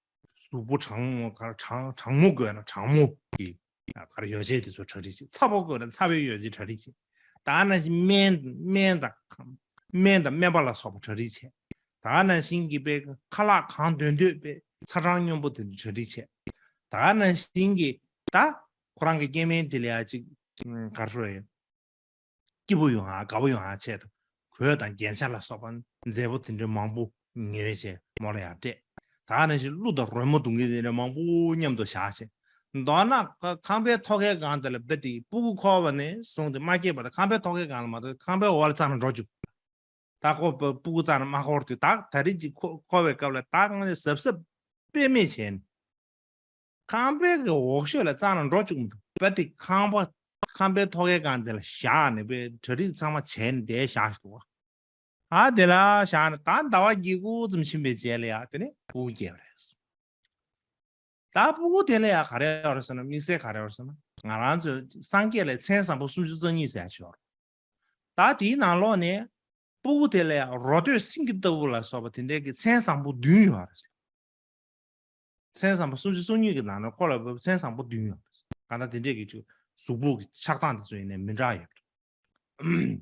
གཟུགས་པོ་གྲང་མོ་ག་གྲང་གྲང་མོ་དགོས་ན་གྲང་མོ་གི་ག་རེ་ཡོ་བྱད་དེ་ཚོ་གྲ་སྒྲིག་བྱས། ཚ་པོ་དགོས་ན་ཚ་བའི་ཡོ་བྱད་གྲ་སྒྲིག་བྱས། ད་ནང་བཞིན་སྨན་སྨན་དང་སྨན་དང་སྨན་པ་ལ་སོགས་པ་གྲ་སྒྲིག་བྱས། ད་ནང་བཞིན་གྱི་དཔེ་ཁ་ལག་གང་འདོད་འདོད་དཔེ་ཚ་གྲང་སྙོམས་པོ་དེ་འདྲ་གྲ་སྒྲིག་བྱས། ད་ནང་བཞིན་གྱི་ད་ཁོ་རང་གི་སྐྱེ་དམན་དེ་ལ་ཡ་ཅིག་ག་རེ་ཞུ་དགོས་རེད། སྐྱིད་པོ་ཡོང་ཧ་དགའ་པོ་ཡོང་ཧ་ཆེད་དུ་གོས་དང་རྒྱན་ཆ་ལ་སོགས་པ་མཛེས་པོ་དེ་འདྲའི་མང་པོ་ཉོས་བྱས་མོ་ལ་ཡང་སྤྲད། ད་ནང་བཞིན་གླུ་དང་རོལ་མོ་བརྡུང་མཁན་དེ་འདྲ་མང་པོ་མཉམ་དུ་བཞག་བྱས། མདོར་ན་ཁང་པའི་ཐོག་ཁའི་སྒང་དེ་ལ་རྦད་དེ་སྤུ་གུ་འཁོར་བ་ནས་བཟུང་སྟེ་མ་སྐྱེས་བར་དུ་ཁང་པའི་ཐོག་ཁའི་སྒང་ལ་མ་གཏོགས་ཁང་པའི་འོག་ལ་རྩ་ནས་འགྲོ་བཅུག་ད་ཁོ་སྤུ་གུ་རྩ་ནས་མ་འཁོར་དུས་ད་ད་རེས་ཀྱི་འཁོར་བའི་སྐབས་ལ་ད་ང་ནི་གཟབ་གཟབ་དཔེ་མེད་བྱས་ནས། ཁང་པའི་གི་འོག་ཤོད་ལ་རྩ་ནས་འགྲོ་བཅུག་མི་འདུག་རྦད་དེ་ཁང་པ་ཁང་པའི་ཐོག་ཁའི་སྒང་དེ་ལ་བཞག་ནས་དཔེ་གྲ་སྒྲིག་ཚང་མ་བྱས་ནས་བསྡད་བཞག་འདུག་ག་ཨ་དེ་ལ་བཞག་ནས་ད་ཟླ་བ་གཅིག་གུ་ཙམ་ཕྱིན་པའི་རྗེས་ལ་ཡ་དེ་ནས་སྤུ་གུ་སྐྱེས་པ་རེད། ད་སྤུ་གུ་དེ་ལ་ཡ་ག་རེ་ཡོད་རེད་ཟེར་ན་དམིགས་བསལ་ག་རེ་ཡོད་རེད་ཟེར་ན་ང་རང་ཚོའི་སངས་རྒྱས་ལ་མཚན་བཟང་པོ་སུམ་ཅུ་རྩ་གཉིས་ཟེར་ཡ་ཅིག་ཡོད་རེད། ད་དེའི་ནང་ལོགས་ནས་སྤུ་གུ་དེ་ལ་ཡང་རོ་སྟོད་སེང་གེ་ལྟ་བུ་ལ་སོགས་པ་དེ་འདྲའི་གི་མཚན་བཟང་པོ་བདུན་ཡོད་རེད། མཚན་བཟང་པོ་སུམ་ཅུ་སོ་གཉིས་ཀྱི་ནང་ནས་ཁོ་ལ་མཚན་བཟང་པོ་བདུན་ཡོད་རེད། གང་ལྟར་དེ་འདྲའི་གི་ཅིག་གཟུགས་པོ་གི་ཆགས་སྟངས་དེ་ཚོ་ཡིན་ནའི་མི་འདྲ་ཡོད་རེད།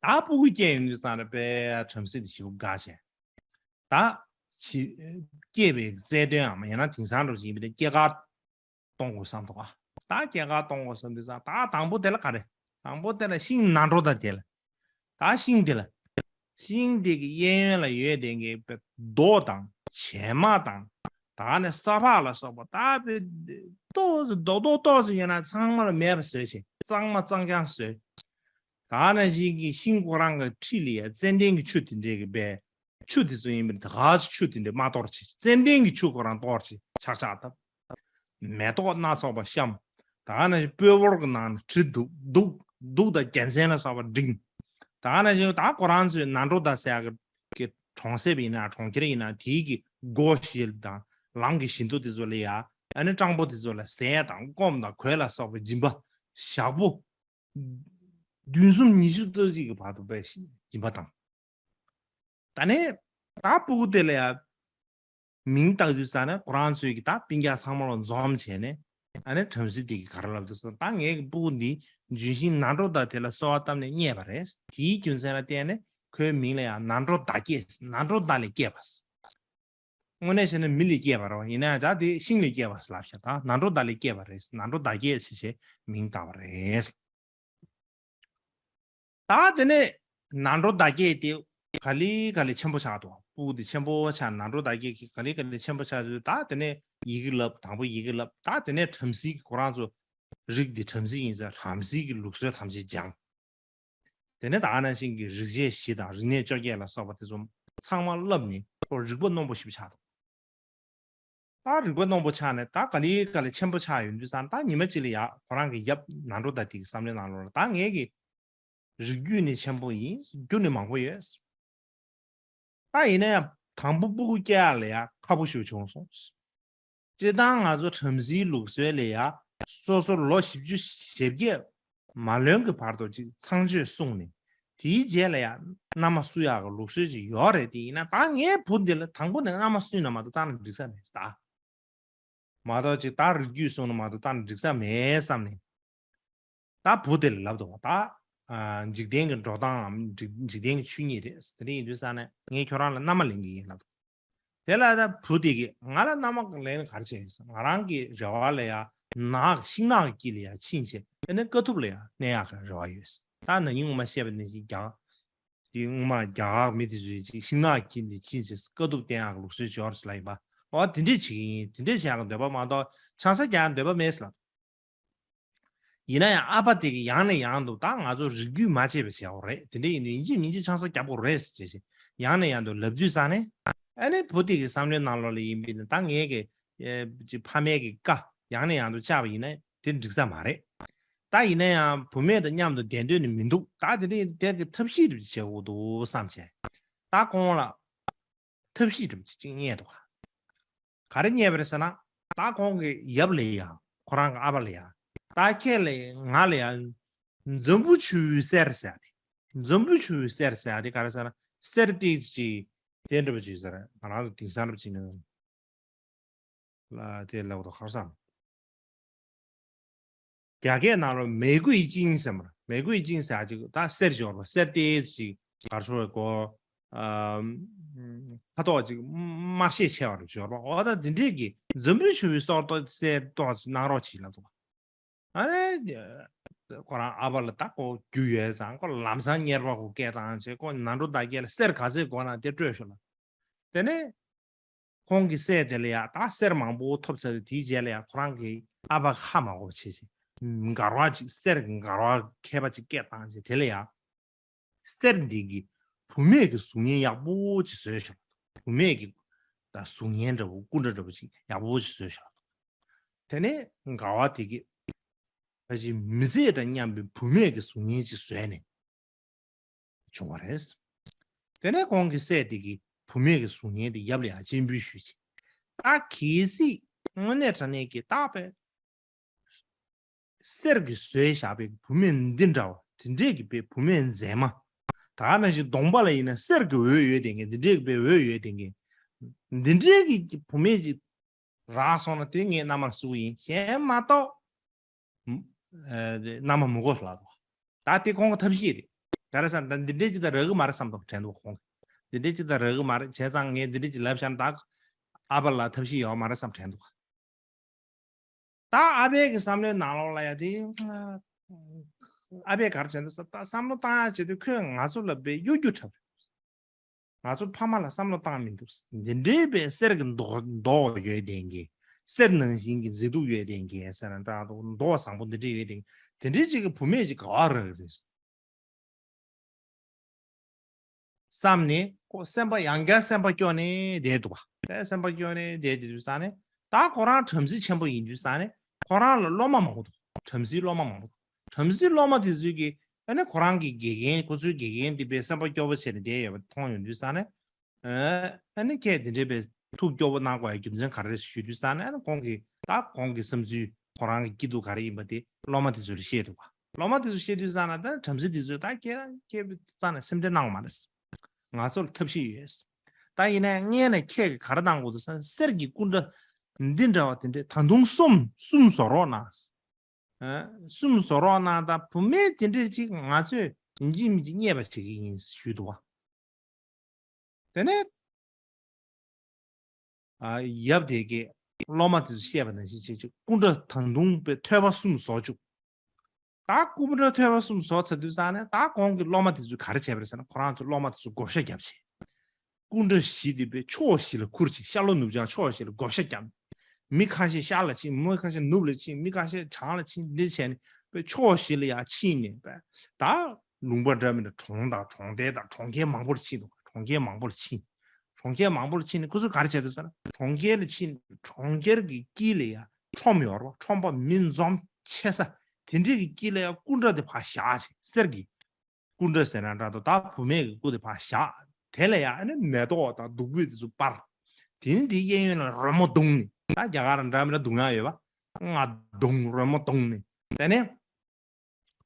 ད་སྤུ་གུ་སྐྱེས་ཡོང་དུས་ཙང་རེད་པས་བྲམ་ཟེ་དེ་ཞེ་པོ་དགའ་བྱས། ད་ཕྱི་སྐྱེས་པའི་རྩལ་འདོན་ཡང་ཡང་ན་དེང་སང་འདྲ་བཞིན་ཡིན་པ་དེ་སྐྱེས་སྐར་གཏོང་དགོས་བསམ་འདུག་ག་ད་སྐྱེས་སྐར་གཏོང་དགོས་བསམ་དུས་ཙང་ད་དང་པོ་དེ་ལ་ག་རེ། དང་པོ་དེ་ལ་ཤིང་ནག་འགྲོ་དང་དེ་ལ། ད་ཤིང་དེ་ལ། ཤིང་དེ་གི་གཡས་གཡོན་ལ་ཡོད་དེ་གི་རྡོ་དང་བྱེ་མ་དང་། ད་ནི་ས་ཕག་ལ་སོགས་པ་ད་དཔེ་ཏོག་ཙམ་རྡོག་རྡོག་ཏོག་ཙམ་ཡོད་ན་ཚང་མ་ལ་མེད་པ་བཟོས་བྱས་གཙང་མ་གཙང་རྐྱང་བཟོས། ད་ནི་ཤིང་གི་ཤིང་ཁོ་རང་གི་འཁྲིས་ལ་ཡ་ཙན་དན་གྱི་ཆུ་དེ་འདྲས་ཀྱི་པས། ཆུ་དེ་ཚོ་ཡིན་པ་རེད། ད་ག་ཆུ་དེ་འདྲས་མ་གཏོར་བྱས། ཙན་དན་གྱི་ཆུ་ཁོ་རང་གཏོར་བྱས་ཆག་ཆག་བཏབ། མེ་ཏོག་སྣ་ཚོགས་པ་བཤམས། ད་ནི་སྤོས་ཕོར་གྱི་ནང་ནས་དྲི་བདུག་བདུག་བདུག་དང་རྒྱལ་མཚན་ལ་སོགས་པ་བསྒྲིགས། ད་ནི་ད་ཁོ་རང་ཚོའི་ནག་འགྲོ་དང་ཟེར་ཡག་གི་གྲོང་གསེབ་ཡིན་ན་གྲོང་ཁྱེར་ཡིན་ན་དེའི་གི་སྒོ་བཞི་དང་ལམ་གྱི་བཞི་མདོ་དེ་ཚོ་ལ་ཡ་ཨ་ནི་སྤྲང་པོ་དེ་ཚོ་ལ་ཟས་དང་སྐོམ་དང་གོས་ལ་སོགས་པའི་སྦྱིན་པ་ཞག་པོ་བདུན་གསུམ་ཉི་ཤུ་རྩ་གཅིག་གི་བར་དུ་པའི་སྦྱིན་པ་དང་། ད་ནི་ད་སྤུ་གུ་དེ་ལ་ཡ་མིང་བཏགས་དུས་ཙ་ན་ཁོ་རང་ཚོས་ཀྱི་ད་སྤུན་ཀྱག་ཚང་མ་ལ་འཛོམས་བྱས་ནས་ ཨ་ནི་བྲམ་ཟེ་དེ་གིས་ག་རེ་ལབ་འདུག་ཟེར་ན། ད་ངའི་སྤུ་གུ་འདི་ལྗོན་ཤིང་ནགས་འགྲོ་དག་དེ་ལ་གསོལ་བ་བཏབ་ནས་རྙེད་པ་རེད། དེའི་རྒྱུ་མཚན་ལ་བརྟེན་ནས་ཁོའི་མིང་ལ་ཡང་ནགས་འགྲོ་དག་སྐྱེས། ནགས་འགྲོ་དག་ལས་སྐྱེས་པ། དངོས་གནས་བྱས་ན་མི་ལས་སྐྱེས་པ་རེད། ཡིན་ན་ཡང་ད་དེ་ཤིང་ལས་སྐྱེས་པ་ལབ་ཤག་ད་ནགས་འགྲོ་དག་ལས་སྐྱེས་པ་རེད། ནགས་འགྲོ་དག་སྐྱེས་ཞེས་བྱས་མིང་བཏགས་པ་རེད། ད་དེ་ནས་ནགས་འགྲོ་དག་སྐྱེས་དེ་ག་ལེ་ག་ལེ་ཆེན་པོ་ཆགས་འདུག་སྤུ་གུ་དེ་ཆེན་པོ་ཆགས། ནགས་འགྲོ་དག་སྐྱེས་ཀྱི་ག་ལེ་ག་ལེ་ཆེན་པོ་ཆགས་དུས། ད་དེ་ནས་ཡི་གེ་བསླབ། དང་པོ་ཡི་གེ་བསླབ། ད་དེ་ནས་བྲམ་ཟེ་གི་ཁོ་རང་ཚོ་རིགས་འདི་བྲམ་ཟེ་ཡིན་ཙང་བྲམ་ཟེ་གི་ལུགས་སྲོལ་ཐམས་ཅད་སྦྱངས། དེ་ནས་ད་ག་ནང་བཞིན་གྱི་རིག་བྱེད་བཞི་དང་རིག་གནས་བཅོ་བརྒྱད་ལ་སོགས་པ་དེ་ཚོ་ཚང་མ་བསླབས་ནས་ཁོ་རིག་པ་རྣོན་པོ་ཞིག་ཆགས་འདུག་ད་རིག་པ་རྣོན་པོ་ཆགས་ནས་ད་ག་ལེ་ག་ལེ་ཆེན་པོ་ཆགས་ཡོང་དུས་ཙང་། ད་ཉི་མ་གཅིག་ལ་ཡ་ཁོ་རང་གི་ཡབ་ནགས་འགྲོ་དག་དེ་གི་བསམ་བློའི་ནང་ལོགས་ལ། ད་ངེད་ཀྱི་རིགས་རྒྱུད་ནི་ཆེན་པོ་ཡིན། རྒྱུ་ནི་མང་པོ་ཡོད། ད་ཡིན་ན་ཡང་དང་པོ་སྤུ་གུ་སྐྱེ་ཡ་ལ་ཡ་ཁག་པོ་ཞིག་བྱུང་སོང་། སྤྱིར་བཏང་ང་ཚོ་བྲམ་ཟེའི་ལུགས་སྲོལ་ལ་ཡ་སོ་སོ་ལོ་བཞི་བཅུ་ཞེ་བརྒྱད་མ་ལོན་གྱི་བར་དུ་ཅིག་ཚངས་སྤྱོད་བསྲུངས་ནས། དེའི་རྗེས་ལ་ཡ་མནའ་མ་བསུ་ཡག་གི་ལུགས་སྲོལ་ཅིག་ཡོད་རེད། དེ་ཡིན་ན་ད་ངའི་བུ་འདི་ལ་དང་པོ་ནས་མནའ་མ་བསུས་ན་མ་གཏོགས་བཏང་ན་འགྲིག་ས་མེད་ད། མ་གཏོགས་ཅིག་ད་རིགས་རྒྱུད་བསྲུངས་ན་མ་གཏོགས་བཏང་ན་འགྲིག་ས་མེད་བསམ་ནས། ད་བུ་དེ་ལ་ལབ་འདུག་བ། ད་ཨ་འཇིག་རྟེན་གྱི་འགྲོ་སྟངས་འམ་འཇིག་འཇིག་རྟེན་གྱི་ཆོས་ཉིད་རེད། དེ་འདྲ་ཡིན་དུས་ཙང་ནས་ངས་ཁྱོད་རང་ལ་མནའ་མ་ལེན་གྱི་ཡིན་ལབ་འདུག་དེ་ལ་ད་བུ་དེ་གིས་ང་ལ་མནའ་མ་ལེན་ག་རེ་བྱས་ཡོད་ཟེར། ང་རང་གི་རེ་བ་ལ་ཡ་ནགས་ཤིང་ནགས་ཀྱི་དཀྱིལ་ལ་ཡ་ཕྱིན་བྱས་ཨ་ནི་དཀའ་ཐུབ་ལ་ཡ་གནས་ཡག་གི་རེ་བ་ཡོད་ཟེར། ད་ན་ནིང་སྔོན་མ་བཤད་པ་ནང་བཞིན་རྒྱ་དེ་སྔོན་མ་རྒྱ་གར་མི་དེ་ཚོས་ཅིག་ཤིང་ནགས་དཀྱིལ་ནས་ཕྱིན་བྱས་དཀའ་ཐུབ་བསྟེན་ཡག་གི་ལུགས་སྲོལ་ཅིག་ཡོད་རེད་ཟེར་ལབ་ཡིན་པ། འོ་དེ་འདྲས་བྱེད་ཀྱི་ཡིན། དེ་འདྲས་བྱེད་ཡག་གི་འདོད་པ་མ་གཏོགས་ཆང་ས་རྒྱག་ཡག་འདོད་པ་མེད་ཟེར་ལབ། ཡིན་ན་ཡང་ཨ་ཕ་དེ་གིས་ཡང་ནས་ཡང་དུ་ད་ང་ཚོ་རིགས་རྒྱུད་མ་ཆད་པ་བྱེད་དགོས་རེད། དེ་འདྲ་ཡིན་དུས་ཡིན་གཅིག་མིན་གཅིག་ཆང་ས་རྒྱག་དགོས་རེད་ཟེར་བྱས་བྱས་ཡང་ནས་ཡང་དུ་ལབ་དུས་ཙང་ནས། ཨ་ནི་བུ་དེ་གི་བསམ་བློའི་ནང་ལོགས་ལ་ཡིན་པས་ན་ད་ངས་ཀྱི་ཨེ་ཅིག་ཕ་མའི་གི་བཀའ་ཡང་ནས་ཡང་དུ་བཅག་པ་ཡིན་ན་དེ་འགྲིག་ས་མ་རེད། ད་ཡིན་ན་ཡང་བུད་མེད་དང་མཉམ་དུ་བསྡད་འདོད་ནི་མི་འདུག་ད་དེ་འདྲ་ཡིན་དུས་དེ་གི་ཐབས་ཤེས་རེ་བྱེད་དགོས་འདུག་བསམ་བྱས། ད་ཁོང་ལ་ཐབས་ཤེས་འདྲ་པོ་ཅིག་རྙེད་འདུག་ག་རེ་རྙེད་པ་རེད་ཟེར་ན། ད་ཁོང་གི་ཡབ་ལ་ཡ། ཁོ་རང་གི་ཨ་ཕ་ལ་ཡ། ད་ཁྱེད་ལ་ང་ལ་ཡ། འཛམ་བུ་ཆུ་བོའི་གསེར་ཟེར་ཡ་དེ། འཛམ་བུ་ཆུ་བོའི་གསེར་ཟེར་ཡ་དེ་ག་རེ་ཟེར་ན། གསེར་ཏོག་ཙམ་ཅིག་དེ་འདྲ་པོ་ཅིག་ཟེར། ང་རང་ཚོ་དེང་སང་འདྲ་པོ་ཅིག་ནི། ལ་དེ་ལབ་དགོས་ག་རེ་ཟེར་ན། རྒྱ་སྐད་ནང་ལ་玫瑰金ཟེར་མ་རེད། 玫瑰金ཟེར་ཡ་ཅིག་ད་གསེར་འབྱོར་བ། གསེར་ཏོག་ཙམ་ཅིག་ག་རེ་ཟེར་དགོས། ཨ་ཁ་དོག་ཅིག་དམར་ཤས་ཆེ་བ་རེ་འབྱོར་བ། འོ་ད་འདི་འདྲས་ཀྱི་འཛམ་བུའི་ཆུ་བོའི་གསེར་ཏོག་གསེར་ཏོག་ཙམ་གནང་རོགས་གྱིས་ལབ་འདུག་ཨ་ནི་ཁོ་རང་ཨ་ཕ་ལ་ད་ཁོ་རྒྱུ་ཡོད་ཙང་ཁོ་ལམ་སང་གཉེར་པ་ཁོ་སྐད་བཏང་བྱས་ཁོ་ནགས་འགྲོ་དག་སྐྱེས་ལ་གསེར་ག་ཚོད་དགོས་ན་དེ་སྤྲོད་ཤོག་ལབ། དེ་ནས་ཁོང་གི་སྲས་དེ་ལ་ཡ་ད་གསེར་མང་པོ་ཐོབ་ཚར་ཏེ་དེའི་རྗེས་ལ་ཡ་ཁོ་རང་གི་ཨ་ཕ་ཧ་མ་གོ་བྱས་བྱས་མགར་བ་ཅིག་གསེར་གྱི་མགར་བ་མཁས་པ་ཅིག་སྐད་བཏང་བྱས་དེ་ལ་ཡ། གསེར་འདི་གི་བུད་མེད་ཀྱི་གཟུགས་བརྙན་ཡག་པོ་ཅིག་བཟོས་ཤོག་བུད་མེད་ཀྱི་ད་གཟུགས་བརྙན་འདྲ་པོ་སྐུ་འདྲ་འདྲ་པོ་ཅིག་ཡག་པོ་ཅིག་བཟོས་ཤོག་དེ་ནས་མགར་བ་དེ་གིས་ཕལ་ཆེར་མི་ཚེ་དང་མཉམ་པའི་བུད་མེད་ཀྱི་གཟུགས་བརྙན་ཅིག་བཟོས་ནས་བྱུང་བ་རེད། དེ་ནས་ཁོང་གི་སྲས་དེ་གིས་བུད་མེད་ཀྱི་གཟུགས་བརྙན་དེ་ཡབ་ལ་ཡང་སྤྱན་འབུལ་ཞུས་བྱས། ད་གལ་སྲིད་དངོས་གནས་དྲང་གནས་ཀྱི་རྟག་པའི་གསེར་གྱིས་བཟོས་བཞག་པའི་བུད་མེད་འདི་འདྲ་བ་དེ་འདྲས་ཀྱི་པའི་བུད་མེད་མཛེས་མ། ད་ག་ནང་བཞིན་གདོང་པ་ལ་ཡིན་ན་གསེར་གྱི་འོད་ཡོད་བསྡད་མཁན་དེ་འདྲས་ཀྱི་པའི་འོད་ཡོད་བསྡད་མཁན་འདི་འདྲས་ཀྱི་བུད་མེད་ཅིག་རག་སོང་ན་དེ་ངས་མནའ་མར་བསུ་གི་ཡིན། གཞན་མ་གཏོགས་ཨ་མནའ་མ་མི་དགོས་ལབ་འདུག་ད་དེ་ཁོང་གི་ཐབས་ཤེས་རེད། ག་རེ་ཟེར་ན་ད་འདི་འདྲས་ཅིག་ད་རག་གི་མ་རེད་བསམ་འདུག་དྲན་འདུག་ཁོང་གིས། འདི་འདྲས་ཅིག་ད་རག་གི་མ་རེད། བྱས་ཙང་ངས་འདི་འདྲས་ཅིག་ལབ་བཞག་ན་ད་ཨ་ཕ་ལ་ཐབས་ཤེས་ཡོད་མ་རེད་བསམ་དྲན་འདུག་ད་ཨ་ཕའི་གི་བསམ་བློའི་ནང་ལོགས་ལ་ཡ་དེ། ཨ་ཕས་ག་རེ་བྱས་འདུག་ཟེར་ད་བསམ་བློ་བཏང་ཡ་བྱེད་དུས་ཁོས་ང་ཚོ་ལ་དཔེ་གཡོ་སྒྱུ་འཁྲབ་རེད། ང་ཚོ་ཕ་མ་ལ་བསམ་བློ་བཏང་མི་འདུག་འདི་འདྲའི་དཔེ་གསེར་གྱི་མདོག་མདོག་ཡོད་བསྡད་མཁན། གསེར་ནང་བཞིན་གྱི་མཛེས་སྡུག་ཡོད་བསྡད་མཁན་ཟེར་ན་འདྲ་འདུག་མདོག་བཟང་པོ་འདི་འདྲ་ཡོད་བསྡད་མཁན་དེ་འདྲའི་ཅིག་གི་བུད་མེད་ཅིག་ག་པར་རག་གི་རེད། བསམ་ནས་ཁོ་སེམས་པ་ཡང་བསྐྱར་སེམས་པ་སྐྱོ་ནས་བསྡད་འདུག་པ། སེམས་པ་སྐྱོ་ནས་བསྡད་དེ་དུས་ཙང་ནས་ད་ཁོ་རང་བྲམ་ཟེ་ཆེན་པོ་ཡིན་དུས་ཙང་ནས་ཁོ་རང་ལ་སློབ་མ་མང་པོ་འདུག་བྲམ་ཟེའི་སློབ་མ་མང་པོ་འདུག་བྲམ་ཟེའི་སློབ་མ་དེ་ཚོས་ཀྱིས་ཨ་ནི་ཁོ་རང་གི་དགེ་རྒན་ཁོ་ཚོའི་དགེ་རྒན་དེ་དཔེ་སེམས་པ་སྐྱོ་པོ་བྱས་ནས་བསྡད་ཡོད་པ་མཐོང་ཡོང་དུས་ཙང་ནས། ཨ་ནི་ཁྱེད་དེ་འདྲའི་དཔེ་ཐུགས་སྐྱོ་པོ་གནང་དགོས་ཡ་རྒྱུ་མཚན་ག་རེ་རེད་ཞུས་དུས་ཙང་ནས་ཨ་ནི་ཁོང་གིས་ད་ཁོང་གི་བསམ་ཚུལ་ཁོ་རང་གི་སྐྱིད་སྡུག་ག་རེ་ཡིན་པ་དེ་སློབ་མ་དེ་ཚོ་ལ་བཤད་འདུག་པ། སློབ་མ་དེ་ཚོ་བཤད་དུས་ཙང་ན་ད་བྲམ་ཟེ་དེ་ཚོས་ད་ཁྱེད་རང་ཁྱེད་ཙང་ནས་སེམས་ཁྲལ་གནང་དགོས་མ་རེད། ང་ཚོ་ལ་ཐབས་ཤེས་ཡོད། ད་ཡིན་ནའི་སྔོན་ནས་ཁྱེད་ཀྱིས་ག་རེ་གནང་དགོས་འདུག་ཟེར་ན་གསེར་གྱི་སྐུ་འདྲ་ འདི་འདྲ་བ་དེ་འདྲས་ད་དུང་གསུམ་གསུམ་བཟོ་རོགས་གནང་། ཨ། གསུམ་བཟོ་རོགས་གནང་དང་། བུད་མེད་དེ་འདྲས་ཅིག་ང་ཚོས་ཡིན་གཅིག་མིན་གཅིག་རྙེད་པ་བྱེད་ཀྱི་ཡིན་ཞུས་འདུག་བ། དེ་ནས་ཨ། ཡབ་དེ་གས་སློབ་མ་དེ་ཚོ་བཤད་པ་ནང་བཞིན་བྱེད་ཅིག་སྐུ་འདྲ་ད་དུང་པའི་ཐོད་པ་གསུམ་བཟོ་བཅུག་ད་སྐུ་འདྲ་ཐོད་པ་གསུམ་བཟོ་ཚར་དུས་ཙང་ནས། ད་ཁོང་གི་སློབ་མ་དེ་ཚོས་ག་རེ་བྱས་པ་རེད་ཟེར་ན། ཁོ་རང་ཚོ་སློབ་མ་དེ་ཚོ་བགོ་བཤའ་བརྒྱབ་བྱས། སྐུ་འདྲ་བཞི་དེ་པའི་ཕྱོགས་བཞི་ལ་ཁུར་བྱས། ཤར་ལྷོ་ནུབ་བྱང་ཕྱོགས་བཞི་ལ་བགོ་བཤའ་བརྒྱབ། མི་ཁ་ཤས་ཤར་ལ་ཕྱིན། མི་ཁ་ཤས་ནུབ་ལ་ཕྱིན། མི་ཁ་ཤས་བྱང་ལ་ཕྱིན། འདི་བྱས་ནས་པའི་ཕྱོགས་བཞི་ལ་ཡར་ཕྱིན་ནས། པའི་ད་ལུང་པ་འདྲ་མི་འདྲ་གྲོང་དང་གྲོང་རྡལ་དང་གྲོང་ཁྱེར་མང་པོ་ལ་ཕྱིན་འདུག་གྲོང་ཁྱེར་མང་པོ་ལ་ཕྱིན། གྲོང་ཁྱེར་མང་པོ་ལ་ཕྱིན་ནས་ཁོ་ཚོས་ག་རེ་བྱས་འདུག་ཟེར་ན། གྲོང་ཁྱེར་ལ་ཕྱིན། གྲོང་ཁྱེར་གྱི་དཀྱིལ་ལ་ཡ་ཁྲོམ་ཡོད་རེད་བ། ཁྲོམ་པ་མི་འཛོམས་ཆེ་ས་དེ་འདྲའི་གི་དཀྱིལ་ལ་ཡ་སྐུ་འདྲ་དེ་ཕར་བཞག་བྱས། གསེར་གྱི་སྐུ་འདྲ་ཟེར་ན་འདྲ་འདུག་ད་བུད་མེད་ཀྱི་སྐུ་དེ་ཕར་བཞག་དེ་ལ་ཡ་ཨ་ནི་མེ་ཏོག་དང་བདུག་སྤོས་དེ་ཚོ་སྤར། དེ་ནི་དེའི་གཡས་གཡོན་ལ་རོལ་མོ་བརྡུངས་ནས། ད་རྒྱ་གར་འདྲ་མི་འདྲ་བརྡུང་ཡག་ཡོད་པ། རྔ་བརྡུངས། རོལ་མོ་བརྡུངས་ནས། དེ་ནས་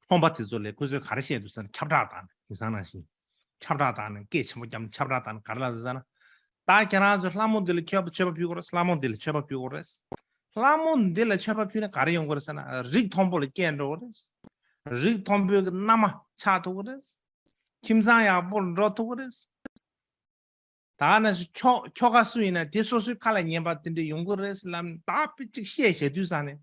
ཁྲོམ་པ་དེ་ཚོ་ལ་ཁོ་ཚོས་ག་རེ་བཤད་འདུག་ཟེར་ན། ཁྱབ་བསྒྲགས་བཏང་ནས། དེང་སང་ནང་བཞིན་ཁྱབ་བསྒྲགས་བཏང་ནས། སྐད་ཆེན་པོ་བརྒྱབ་ནས་ཁྱབ་བསྒྲགས་བཏང་ནས་ག་རེ་ལབ་འདུག་ཟེར་ན། ད་ཁྱེད་རང་ཚོས་ལྷ་མོ་འདི་ལ་མཆོད་པ་མཆོད་པ་ཕུལ་དགོས་རེད། ལྷ་མོ་འདི་ལ་མཆོད་པ་ཕུལ་དགོས་རེད། ལྷ་མོ་འདི་ལ་མཆོད་པ་ཕུལ་ནས་ག་རེ་ཡོང་གི་རེད་ཟེར་ན། རིགས་མཐོན་པོ་ལ་སྐྱེས་འགྲོ་གི་རེད། རིགས་མཐོན་པོའི་གི་མནའ་མ་ཆགས་ཐུབ་ཀྱི་རེད། ཁྱིམ་ཚང་ཡག་པོར་འགྲོ་ཐུབ་ཀྱི་རེད། ད་ནང་བཞིན་ཁྱོ་ཁྱོ་ག་སུ་ཡིན་ན་དེ་སོ་སོའི་ཁ་ལ་ཉན་པ་དེ་འདྲ་ཡོང་གི་རེད་ལབ་ནས། ད་དཔེ་གཅིག་བཤད་བཤད་དུས་ཙང་ནས།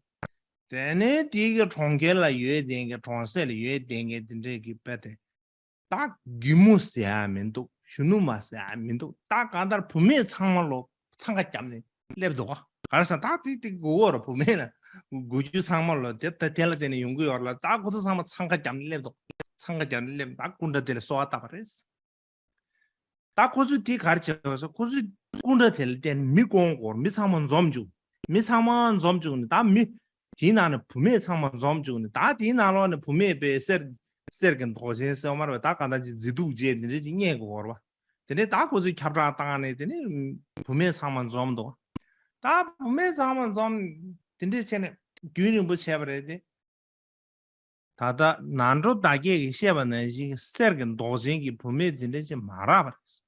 དེ་ནས་དེའི་གི་གྲོང་ཁྱེར་ལ་ཡོད་བསྡད་མཁན། གྲོང་གསེབ་ལ་ཡོད་བསྡད་མཁན་དེ་འདྲའི་གི་དཔེ་དེ། ད་རྒན་མོ་ཟེར་ཡག་མི་འདུག་གཞོན་ནུ་མ་ཟེར་ཡག་མི་འདུག་ད་གང་ལྟར་བུད་མེད་ཚང་མ་ལོ་འཚང་ཁ་བརྒྱབ་ནས་སླེབས་འདུག་ག་ག་རེ་ཟེར་ན། ད་དེ་དེ་དགོས་ཀྱི་རེད། བུད་མེད་ལ་དགོས་རྒྱུ་ཚང་མ་ལོ་དེ་ད་དེ་ལ་བརྟེན་ནས་ཡོང་གི་ཡོད་རེད་ལ། ད་ཁོ་ཚོ་ཚང་མ་འཚང་ཁ་བརྒྱབ་ནས་སླེབས་འདུག་འཚང་ཁ་བརྒྱབ་ནས་སླེབས། ད་སྐུ་འདྲ་དེ་ལ་གསོལ་བ་བཏབ་པ་རེད། ད་ཁོ་ཚོས་དེ་ག་རེ་བྱས་པ་ཟེར། ཁོ་ཚོས་སྐུ་འདྲ་དེ་ལ་བརྟེན་ནས་མི་སྐོང་དགོས། མི་ཚང་མ་འཛོམས་བཅུག་མི་ཚང་མ་འཛོམས་བཅུག་ནས། ད་མི་དེའི་ནང་ནས་བུད་མེད་ཚང་མ་འཛོམས་བཅུག་ནས། ད་དེའི་ནང་ལོགས་ནས་བུད་མེད་པའི་གསེར་གསེར་གྱི་མདོག་ཅན་ཟེར་བ་མ་རེད་པས། ད་གང་ལྟར་ཅིག་མཛེས་སྡུག་ཅན་དེ་འདྲ་ཅིག་རྙེད་དགོས་རེད་པ། དེ་ནས་ད་ཁོ་ཚོས་ཁྱབ་བསྒྲགས་བཏང་ནས། དེ་ནས་བུད་མེད་ཚང་མ་འཛོམས་འདུག་ད་བུད་མེད་ཚང་མ་འཛོམས་དེ་འདྲ་བྱས་ནས་རྒྱུན་རིང་པོ་བྱས་པ་རེད་དེ། ད་ལྟ་ནང་འགྲོ་བདག་བསྐྱེད་ཀྱིས་བཤད་པ་ནང་བཞིན་གསེར་གྱི་མདོག་ཅན་གྱི་བུད་མེད་དེ་འདྲ་ཅིག་མ་རག་པ་རེད།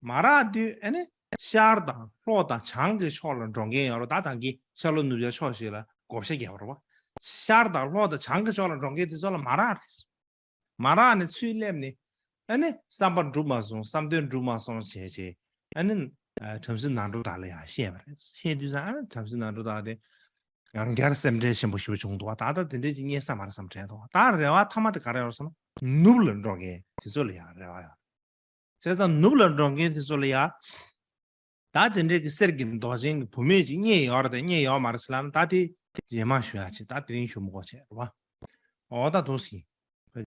མ་རག་དུས་ཨ་ནི་ཤར་དང་ལྷོ་དང་བྱང་གི་ཕྱོགས་ལ་འགྲོ་མཁན་ཡོད་རེད། ད་ད་གིན་ཤར་ལྷོ་ནུབ་བྱང་ཕྱོགས་བཞི་ལ་བགོ་བཤའ་བརྒྱབ་པ་རེད་པ། ཤར་དང་ལྷོ་དང་བྱང་གི་ཕྱོགས་ལ་འགྲོ་མཁན་དེ་ཚོ་ལ་མ་རག་རེད། མ་རག་ནས་ཚུར་སླེབས་ནས། ཨ་ནི་བསམ་པ་འགྲུབ་མ་སོང་། བསམ་དོན་འགྲུབ་མ་སོང་བྱས་བྱས། ཨ་ནི་ཨ། བྲམ་ཟེ་ནང་འགྲོ་དག་ལ་ཡང་བཤད་པ་རེད། བཤད་དུས་ཙང་ཨ་ནི་བྲམ་ཟེ་ནང་འགྲོ་དག་དེ་ཡང་བསྐྱར་སེམས་ཁྲལ་ཆེན་པོ་ཞེ་པོ་བྱུང་འདུག་པ། ད་ལྟ་དེ་འདྲས་ཅིག་རྙེད་ས་མ་རེད་བསམ་དྲན་འདུག་ད་རེ་བ་མཐའ་མ་དེ་ག་རེ་ཡོད་ཟེར་ན། ནུབ་ལ་འགྲོ་མཁན་དེ་ཚོ་ལ་ཡང་རེ་བ་ཡོད། བྱས་ཙང་ནུབ་ལ་འགྲོ་མཁན་དེ་ཚོ་ལ་ཡང་། ད་དེ་འདྲའི་གི་གསེར་གྱི་མདོག་ཅན་གྱི་བུད་མེད་ཅིག་རྙེད་ཡོད་རེད་དང་རྙེད་ཡོད་མ་རེད་ཟེར་ལབ་ན། ད་དེ་རྗེས་མ་ཞུ་ཡག་ཅིག་ད་དེ་རིང་ཞུ་མི་དགོས་བྱས་རེད་པ། འོ་ད་འདུག་སེ་ཡིན།